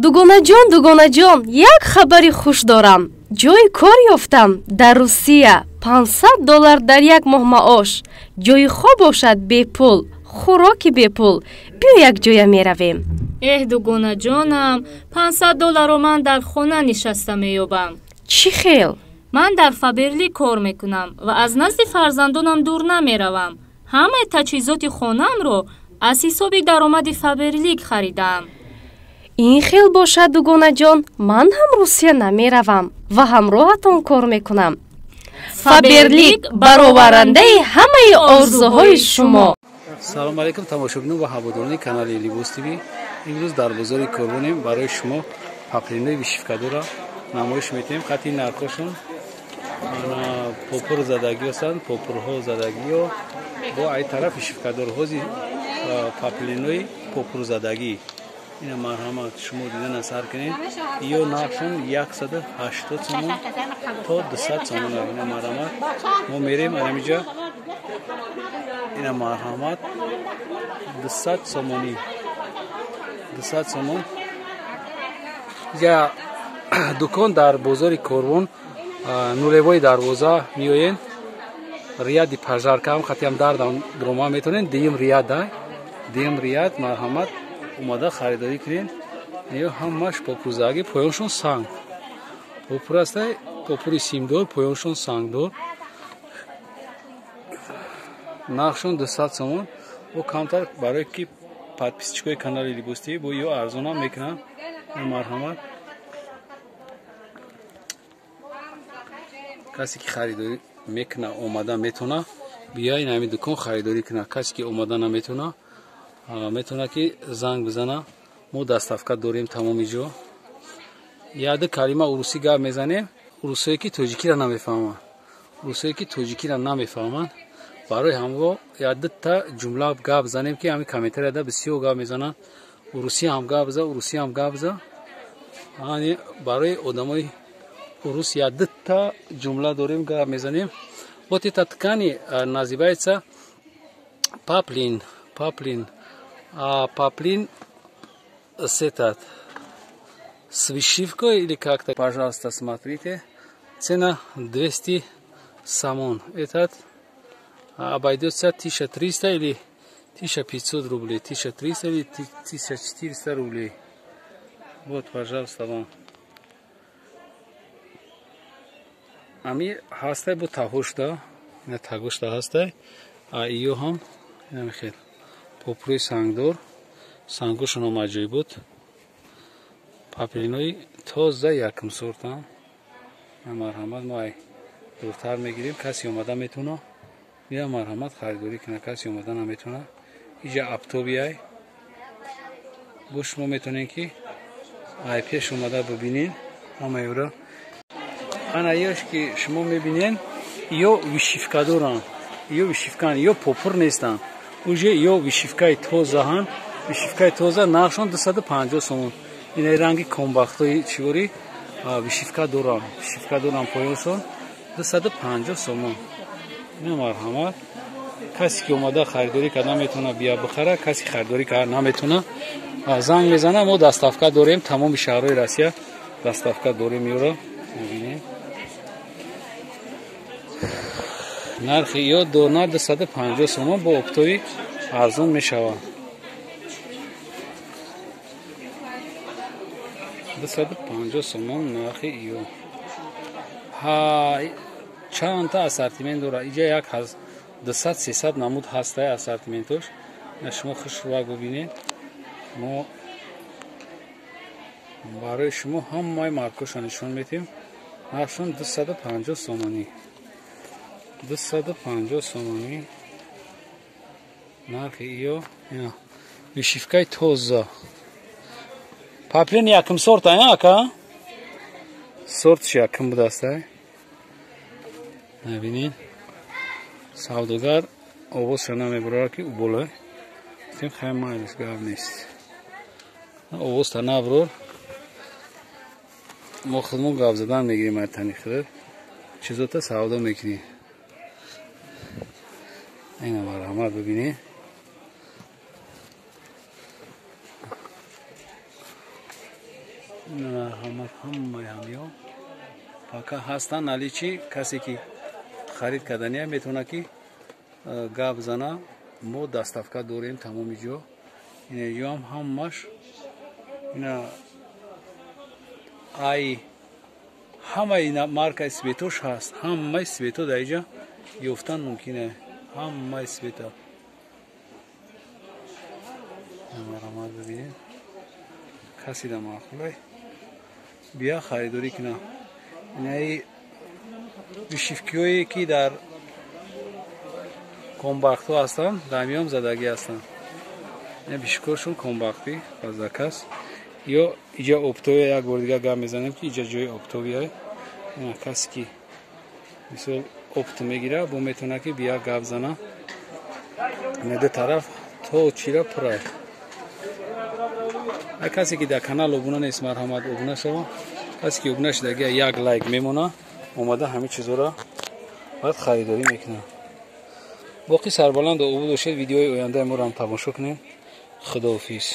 Дугонаҷон, дугонаҷон, як хабари хуш дорам. Ҷои кор ёфтам дар Русия. $500 дар як моҳ маош. Ҷои хоб бошад бепул, хӯроки бепул. Биё якҷоя меравем. Эҳ, дугонаҷонам, $500 ман дар хона нишаста меёбам. Чӣ хел? Ман дар Фаберлик кор мекунам ва аз назди фарзандонам дур намеравам. Ҳамаи таҷҳизоти хонаамро аз ҳисоби даромади Фаберлик харидаам. Ин хел бошад, дугонаҷон, ман ҳам Русия намеравам ва ҳамроҳатон кор мекунам. Фаберлик бароварандаи ҳамаи орзуҳои шумо. Салом алейкум, тамошобинон ва ҳаводорони канали Либос ТВ. Имрӯз дар бозори Корвонем барои шумо паплинои вишивкадорро намоиш метиҳем. Хати нархошон попур задагӣ ҳастанд, попурҳо задагиё бо ай тараф вишивкадор ҳози паплинои попурзадагӣ. Ина марҳамат, шумо дидан сар кунед. Ё нархшон 180 сомон то 200 сомон. Ина марҳамат, мо мерем анамиҷа. Ина марҳамат, 200 сомонӣ, 200 сомон. Я дукон дар бозори Корвон, нулевой дарвоза меоен. Рияди пожарка ҳам хатиам дардам рома метонен. Дуюм рияд, дуюм рияд, марҳамат, омада харидорӣ кунед. Ё ҳамаш попурзагӣ, поёншон санг попур аст, попури симдор, поёншон сангдор. Нархшон 200 сомон. Бо камтар барое ки подписчикои канали Либос ТВ бо ё арзонам мекунанд. Марҳамат, касе ки харидорӣ мекуна омада метона бия ин ҳамин дукон харидорӣ куна. Касе ки омада наметона метавона ки занг бизана. Мо доставка дорем тамоми ҷо. Яду калима урусӣ гап мезанем. Урусое ки тоҷикиро намефаҳманд, урусое ки тоҷикиро намефаҳманд, барои ҳамво ядута ҷумла гап занем ки ҳамин комментарияда бисёр гап мезананд. Урусӣ ҳам гап за, урусӣ ҳам гап за. Барои одамои урус ядута ҷумла дорем, гап мезанем. Вот эта ткани называется паплин, паплин. А паплин с этот с вышивкой или как-то. Пожалуйста, смотрите. Цена 200 сомон. Этот обойдется 1300 или 1500 рублей. 1300 или 1400 рублей. Вот, пожалуйста, вам. Ами ҳастай бо тагошта, ина тагошта ҳастай. А иё ҳам ина хел попури сангдор, сангошон аҷоиб буд. Паплинои тоза якум сортан. Марҳамат, мо ай дуртар мегирем. Касе омада метавона бия марҳамат харидорӣ куна. Касе омада наметавона иҷа аптоби ай бо шумо метавонем ки ай пеш омада бибинен ҳамаёро. Ана ёш ки шумо мебинен, ё вишивкадоранд, ё вишивкан, ё попур нестанд. Уже ё вишивкаи тозаҳанд. Вишивкаи тоза нархшон 250 сомон. Ина ранги комбахтои чиворӣ вишивка доранд, вишивка доранд, поёншон 250 сомон. Ина марҳамат, касе ки омада харидорӣ карда метавона бия бихара. Касе харидорӣ карда наметавона занг мезана. Мо доставка дорем тамоми шаҳрҳои Россия доставка дорем. Ёро мебинем, нархи ё дона 250 сомон бо оптои арзон мешавад. 250 сомон нархи ё. Чандта ассортимент дорад. Иҷа як 200-300 намуд ҳастай ассортиментош. Шумо хушрӯ бубинед. Мо барои шумо ҳамаи маркошро нишон медиҳем. Нархшон 250 сомонӣ, 250 сомонӣ нархи ё. Ина вишивкаи тоза паплин якум сорт, ая ака сортш якум будаст. Набинед, савдогар овозша намебурад ки убола. Гуфтем хай майлиш, гап нест, овозта набурор. Мо худмон гап задан мегирем, ай тани худат чизота савдо мекунем. Ина марҳамат, бибинед. Марҳамат, ҳамаи ҳамё пока ҳастанд наличии. Касе ки харид кардания, метавона ки гап зана. Мо доставка дорем тамоми ҷо. Инаҷоам ҳамаш ина, ай ҳамаи маркаи светош ҳаст. Ҳамаи свето дар иҷа ёфтан мумкине, ҳамаи света. Марҳамат, бибинед, каси да маъқулай, бия харидорӣ кина. Инаи вышивкиҳое ки дар комбахтҳо ҳастанд, дар миён задагӣ ҳастанд. Ина вышивкаҳошон комбахтӣ, ба заказ. Ё иҷа оптовия, як бори дигар гап мезанем, ки иҷа ҷои оптовия. Касе ки мисол опт мегира, бо метавона ки бия гап зана. Ина ду тараф то чира пурай. Касе ки дар канал обуна нест, марҳамат, обуна шава. Касе ки обуна шудагия, як лайк мемона, омада ҳамин чизҳоро баъд харидорӣ мекунад. Боқӣ сарбаланду обуд бошед. Видеои ояндаи моро ҳам тамошо кунед. Худоҳофиз.